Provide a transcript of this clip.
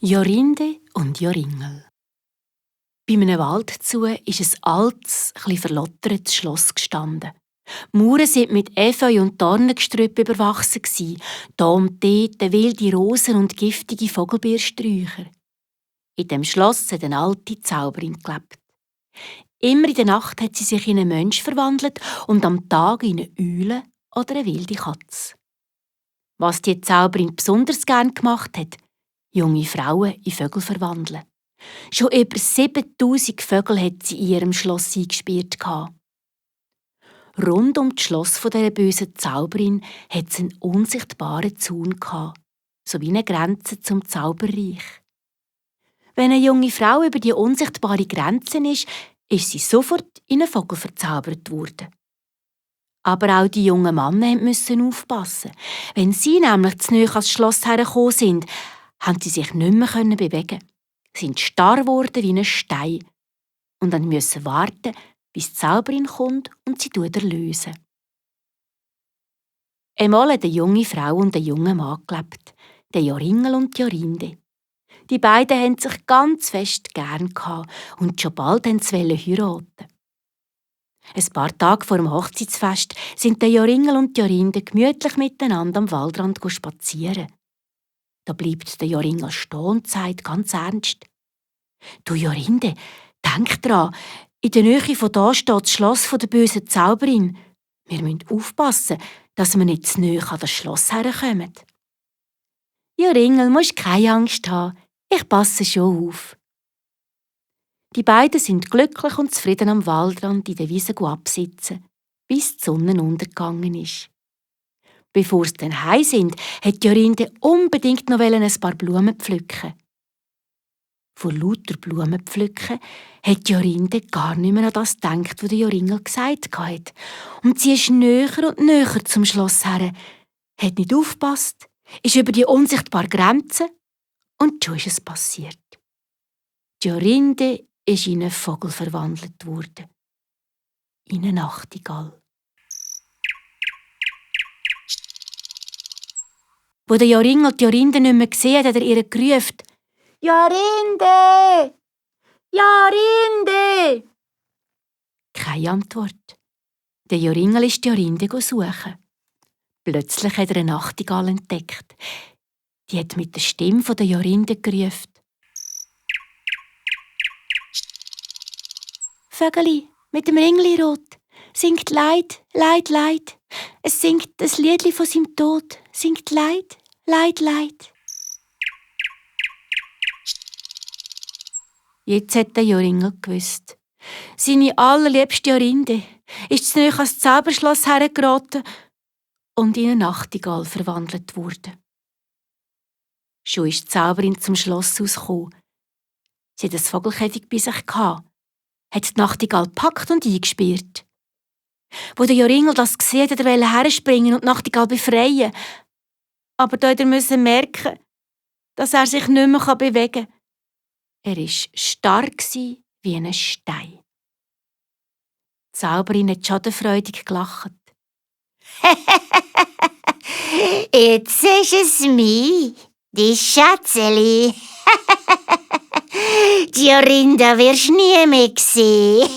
Jorinde und Joringel. Bei einem Waldzug ist ein altes, etwas verlottertes Schloss gestanden. Die Mauern waren mit Efeu und Dornengestrüpp überwachsen. Da und dort wilde Rosen und giftige Vogelbeersträucher. In dem Schloss hat eine alte Zauberin gelebt. Immer in der Nacht hat sie sich in einen Mensch verwandelt und am Tag in eine Eule oder eine wilde Katze. Was die Zauberin besonders gern gemacht hat, junge Frauen in Vögel verwandeln. Schon über 7000 Vögel hat sie in ihrem Schloss eingesperrt. Rund um das Schloss dieser bösen Zauberin hat es einen unsichtbaren Zaun, sowie eine Grenze zum Zauberreich. Wenn eine junge Frau über die unsichtbare Grenze ist sie sofort in einen Vogel verzaubert worden. Aber auch die jungen Männer mussten aufpassen. Wenn sie nämlich zu nahe ans Schloss hergekommen sind, konnten sie sich nicht mehr bewegen. Sie sind starr geworden wie ein Stein und mussten warten, bis die Zauberin kommt und sie erlösen. Einmal hat eine junge Frau und ein junger Mann gelebt, der Joringel und die Jorinde. Die beiden haben sich ganz fest gern und schon bald wollten sie heiraten. Ein paar Tage vor dem Hochzeitsfest sind der Joringel und die Jorinde gemütlich miteinander am Waldrand spazieren. Da bleibt der Joringel stehen und sagt ganz ernst: «Du Jorinde, denk dran, in der Nähe von da steht das Schloss der bösen Zauberin. Wir müssen aufpassen, dass wir nicht zu nahe an das Schloss herkommen.» «Joringel, musst keine Angst haben, ich passe schon auf.» Die beiden sind glücklich und zufrieden am Waldrand in der Wiese absitzen, bis die Sonne untergegangen ist. Bevor sie dann heim sind, hat Jorinde unbedingt noch ein paar Blumen pflücken. Vor lauter Blumen pflücken hat Jorinde gar nicht mehr an das gedacht, was der Joringel gesagt hat. Und sie ist näher und näher zum Schloss her, hat nicht aufgepasst, ist über die unsichtbare Grenze und schon ist es passiert. Jorinde ist in einen Vogel verwandelt worden. In eine Nachtigall. Wo der Joringel die Jorinde nicht mehr gesehen hat, hat er ihr gerufen: «Jorinde! Jorinde!» Keine Antwort. Der Joringel ist die Jorinde suchen. Plötzlich hat er eine Nachtigall entdeckt. Die hat mit der Stimme der Jorinde gerufen: «Vögeli mit dem Ringlirot, singt Leid, Leid, Leid. Es singt das Liedli von seinem Tod, singt Leid, Leid, Leid.» Jetzt hat der Joringel gewusst. Seine allerliebste Jorinde ist zu nahe ans Zauberschloss hergeraten und in eine Nachtigall verwandelt worden. Schon ist die Zauberin zum Schloss rausgekommen. Sie hatte ein Vogelkäfig bei sich, hat die Nachtigall gepackt und eingesperrt. Wo der Joringel das gesehen hat, wollte er herspringen und die Nachtigall befreien. Aber da musste er merken, dass er sich nicht mehr bewegen kann. Er war starr wie ein Stein. Die Zauberin hat schadenfreudig gelacht. «Jetzt ist es mir, die Schätzeli. Die Jorinde wirst du nie mehr sehen.»